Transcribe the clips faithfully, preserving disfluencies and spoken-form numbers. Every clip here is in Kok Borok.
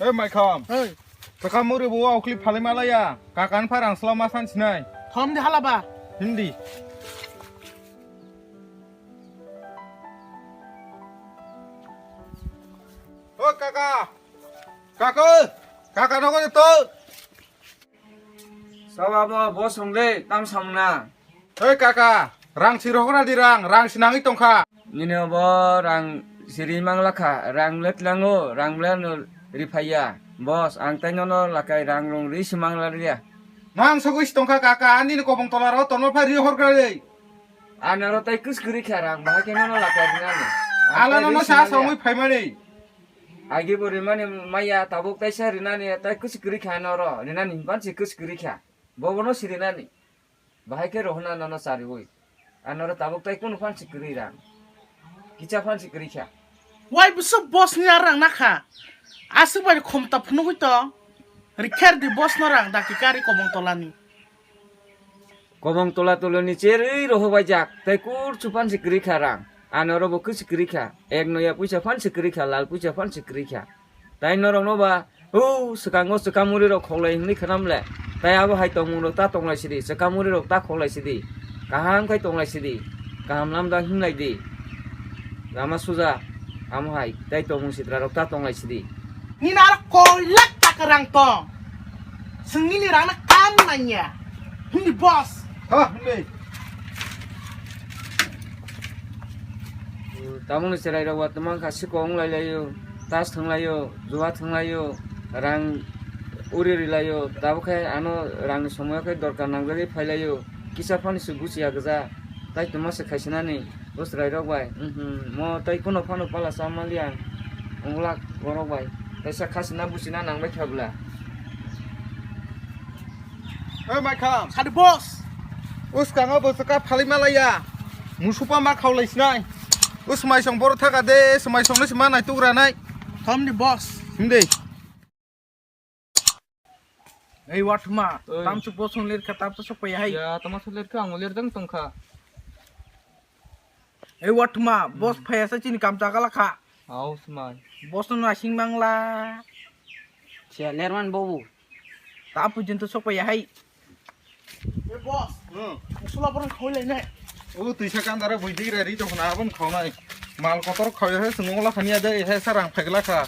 Hei, Maikham. Hei. Chwka muri bo wa ukli phalwi malaya. Kakan pharang slo ma san sinai. Thom di hala ba. Hindi. O kaka. Kaka. Kaka nogo to. Sabo abo bo song de tam samna. Hei kaka, rang si rohorna di rang, rang si nangwi tongkha. Nini obo rang siri mangla kha, rang le tlango, rang le no riphaiya. Boss, ang tai nono lakai rang rong ri si mangla riya. Nang sogwi si tongkha kaka, ani ni kobong tola ro tonma pha ri horgra le. Anoro tai kus kuri kha rang, bahai khe nono lakai rinani. Ang ala tai nono ri si sa mangya. Songwi phaimani. Agi bo rimani maya tabuk tai sa rinani, tai kus kuri kha noro, rinani himpan si kus kuri kha. Bobo no si rinani. Bahai khe rohna nono chariwi. Anoro tabuk tai kunu phan si kwrwi rang. Kicha phan si kwrwi kha. Wai bwswk boss ni ar rang nakha. Aswk bai khomta phunugwi tong. Rikher di boss no rang dakti kari kobong tolani. Kobong tola tolani cherwi rohok bai jak. Tai kurchu phan si kwrwi kha rang. Anoro bo kwsi kwrwi kha. Ek noya puisa phan si kwrwi kha, lal puisa phan si kwrwi kha. Tai norokno ba, "O, swkango swkamuri rok khoklai," hwnwi khwnam le. Tai abo hai tongmung rok ta tonglai sidi, swkamuri rok ta khoklai sidi. Kaham khai tonglai sidi. Kaham lamda himlai di. Lama suja, amo hai, tai tongmung sitra rok ta tonglai sidi. Nini aro koilak takarang tong. Sengini rana kam nanya. Hindi boss. Ha, hindi. Tamoni chwrai rok watwma wngkha, sikok wng lai laio, tas thwng laio, juwa thwng laio, rang uri ri laio, tabuk khe ano rang ni somoyo khe dorkar nangjagwi phai laio, kisa phano se buchiya gwja, tai twma se khaisinani bo chwrai rok bai, mhm, mo tai kuno phano pala cha maliya ang, wnglak borok bai, kaisa khasina buchina nangbai kha bwla. Oi, Maikham. Sadi boss. Uskango bo chwka phalwi malaya. Musupa ma khaulai sinai. Usmai song boro thaka de, usmai song nisi ma nai tugra nai. Thom ni boss. Hindi. Ei, watma. Oi. Tamsuk boss ong lir kha, tamsuk sok paya hai. Ya, tama sok lir kha, ang lir dang tong kha. Ei, watma, boss phaya sa chini kam chagala kha. Au, smai. Boss no nasing mangla. Chairman babu. Ta pujin to sok paya hai. Ei, boss. Hmm. Musula borong khoi lai nai. O, tuisa kandara bui digra ri tong khna, abon khau nai. Mal kotor khau ya, he, sungong la khania de, he, sarang phegla kha.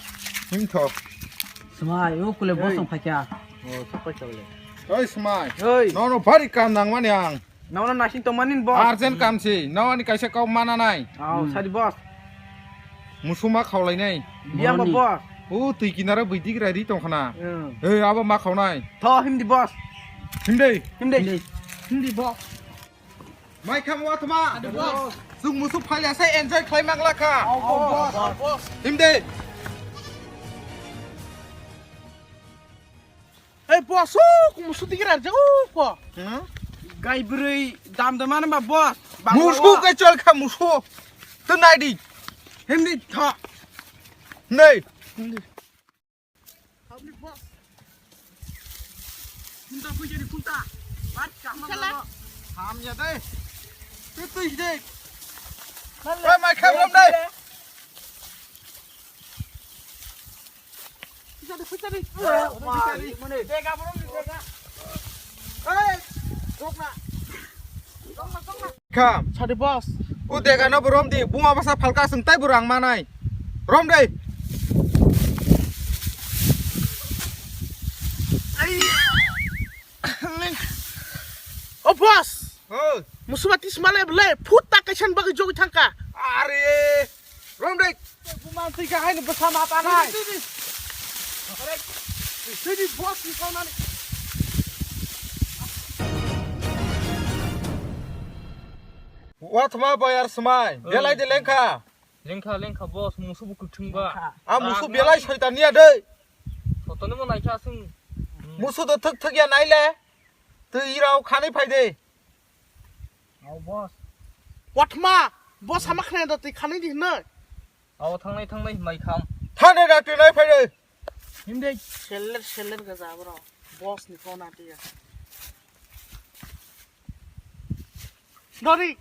Him tho. Smai, o kule boss ong phakya. O, sok pai chale. Oi, smai. Oi. No, no, bari kam nang mani ang. Nono nasing tongmani boss. Urgent kam si. Nono ni kaisa kok mana nai. Au, hmm. Sadi boss. Musuma khaulai nai. Biyang ba boss. O twi kinaro bui digra ri tong khna. Hmm. Ei, abo ma khaunai. Tho himdi boss. Himdi. Himdi. Himdi. Himdi boss. Mai kham wa thuma. Sadi boss. Sung musu phalia se enjoy khlai mangla kha. Au, au, boss. Au, boss. Himdi. Ei, boss, o, kumu suti kira je, o, ko. Hmm? Gai bwrwi dam dam ano ba, boss. Bangla musu o. Ke chal kha, musu. Tu nai di. Hindi tha. Nei. Hindi. Hindi, boss. Kunta pui jadi kunta. Bat kama. Salah. Lo. Ham ya deh. Tu tu deh. Malah. Oi, mai kham lam deh. Pujari, pujari. Dega, bro, dega. Hei, rukna. Kham. Sadi boss. U dega no brom di, bunga basa phalka sung tai burang manai. Rom dei. Ai. O boss. Hoi. Musuma tismale bele, phut ta kaisan bagwi jogwi thangka. Are. Rom dei. Buman twi ka haino bwsa ma tanai. Twi, twi, twi. Twi, twi, boss ni kaunani. Wathma bayar smai. Oi. Belai de lengkha. Lengkha, lengkha, boss, musu bu kwthwng ba. A musu belai soitan niya dei. Sotonimo naikha aswng. Musu do thwk thwk ya naile. Twi rao khanai phai de. Au, boss. Wathma, boss, hama khna do twi khanai di hwnwi. Au, thangnai, thangnai, mai kham. Thane da twi nai phai de. Himde. Seller, seller ga jabro. Boss ni phone ati ya. Dori.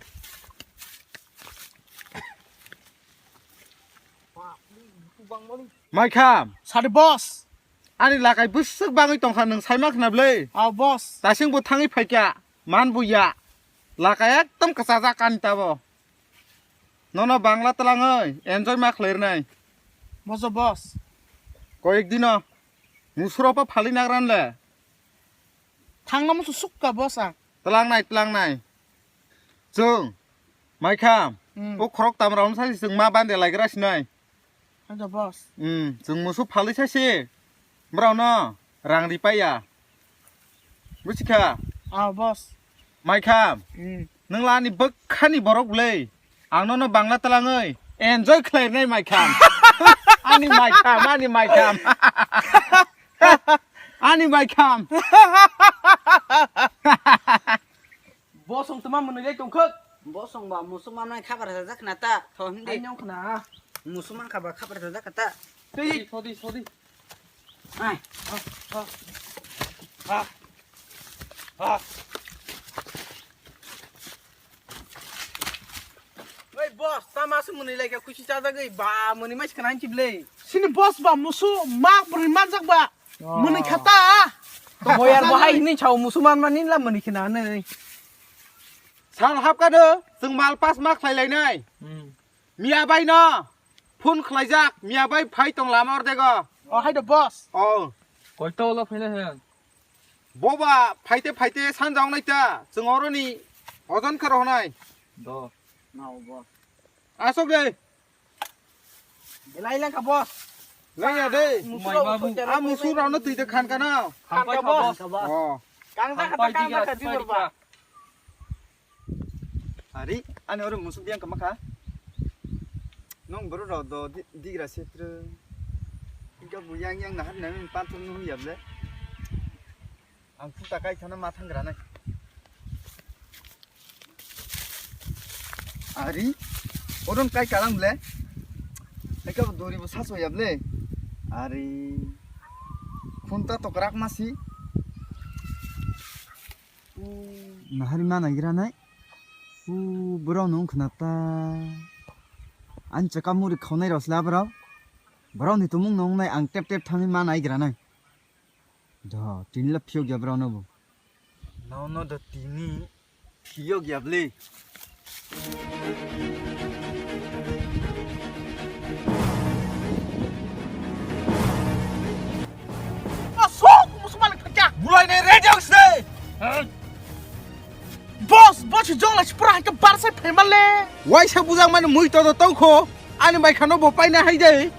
Mai kham. Sadi boss. Ani lakai bwswk bangwi tongkha, nwng saima khna bwlwi. Ah, boss. Tasing bo thangwi phaikha, man bo ya. Lakai ekdom kwchajak ani tabo. Nono bangla twlangwi enjoy ma khlai rwnai. Mojo boss. Koyek dino musuro pa phali nagran le. Thangna musu sukka boss ang. Twlangnai, twlangnai. Chwng, Maikham, hmm, o khorok tamrokno sai chwng ma bande laigra sinai. Hado boss. Hmm, chwng musu phalwi sai se. Borokno rang ri paiya. Buchikha? Ah, boss. Maikham, hmm, nwng la ani bwkhani borok bwle. Ang nono bangla twlangwi enjoy khlai rwnai Maikham. Ani Maikham, ani Maikham. Ani Maikham. Bosong tuma mwnwi lai tongkhok. Bosong ba musu manai khabar sajak na ta. Thom di. Ai nyong khna. Musu man khaba khabar sajak ta. Tei. Sodi, sodi. Ai. Ha, ha. Ha. Ha. Oi boss, tama se mwnwi lai kha khusi chajagwi ba mwnwi mai se khna hanchi bwle. Sini boss ba musu mak bwrwi manjak ba. Oh. Mwnwi khata. To boyar bo hai hini chao musu man mani la mwnwi khna nai. Sal hapkha do, chwng mal pass ma khlai lainai. Hmm. Miya bai no phone khlaijak, miya bai phai tong lama ordego. Oh, hai do boss. Oh. Koi to lo phaina he. Boba phaite phaite sanja wngnai ta, chwng oroni ojon khe rohonai. Do. Nao boss. Asok de. Belai lang kha boss. Laiya de. Musu Mai rok babu. Soi jana. A musu rok no twi de khan kana. Khan kha boss. Khan kha boss. Oh. Kang kha kang kha kha. Ari, ani oro musuk diang kama kha. Nong boro rok do di-, digra setre. Ika bu yang yang nahar nang patung nung yable. Ang puta kai thana ma thang granai. Ari, oron kai kalang ble. Eka dori bo saso ya ble. Ari, khunta to krak masi. Nahari ma nai granai. U, borok nung khna ta. Ani chaka muri khonai rosla borok. Borok ni tumung nung nai ang tep tep thangwi ma nai granai. Do, tini la phiyok ya borok no bo. Nono do tini phiyok ya bli. Asok, musu malik pecah. Mulai nai rejang se. Boss, boss, jong la sipra hai ke bar sai phaima le. Waisa bujang mani mui to to tongkho. Ani bai khano bo paina hai dai.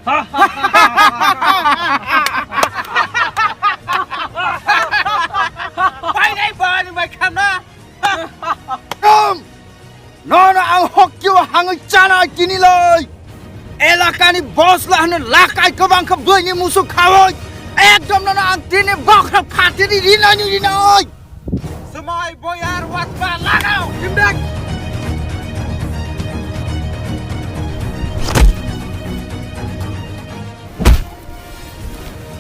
Painai ba ani bai khano. Tom! Nono ang hokki o hangwi chana kini loi. Elakani boss la hano lakai kwbang kha bwini musuk khawoi. Ekdom nono ang tini bokhra phatiri rinani rinoi. Swmai boyar watba lagao. Himdak.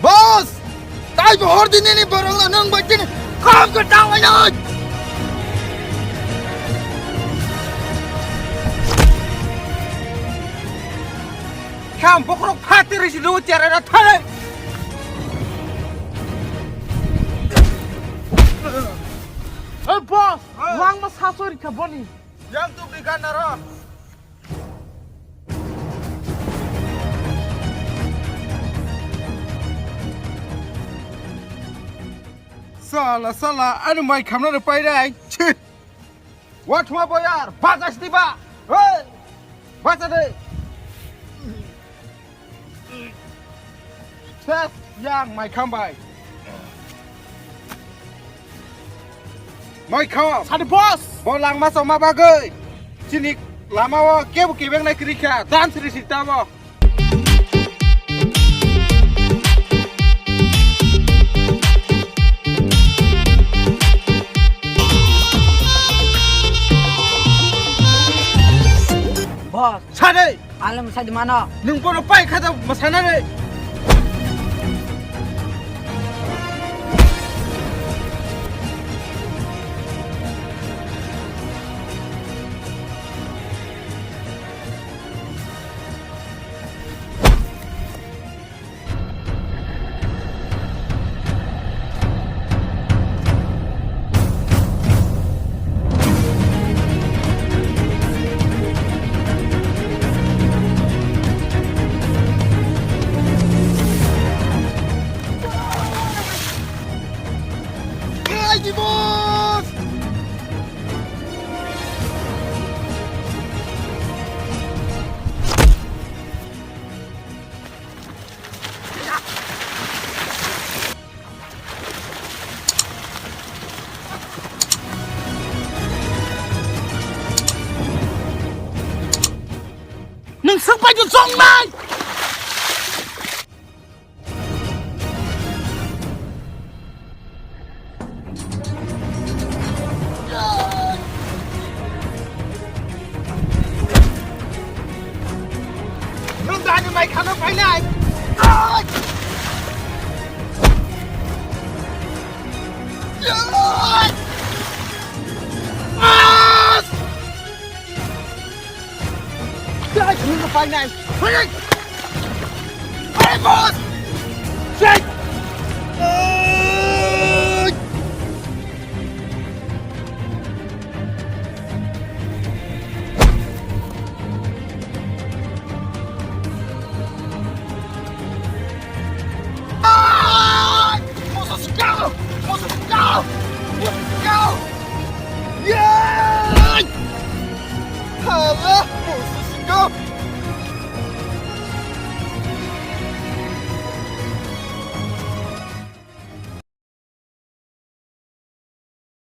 Boss! Tai bohor dinini borokno nwng bai tini kam khe tanglainai! Kham bokhorok phatiri si nw cherera thale! Hey boss! Hey! Langma sasori kha boni! Yang tubli gana ro! Sala, sala, ani mai khamna no pai rai. Chi. Wa thuma boyar, bajas diba. Hey! Baja de. Ses, yang mai kham bai. Mai kham. Sadi boss. Bo langma choma bagwi. Chini lama o kebo kebeng nai kri kha. Dan sri sita bo. Boss. Sadi. Alam sadi mano. Nung bono pai khata masana re. Boss! Nwng swk bai no chong nai! Nwng dynamite khano phainai! Phainai! Phainai! Hey, boss! Shit!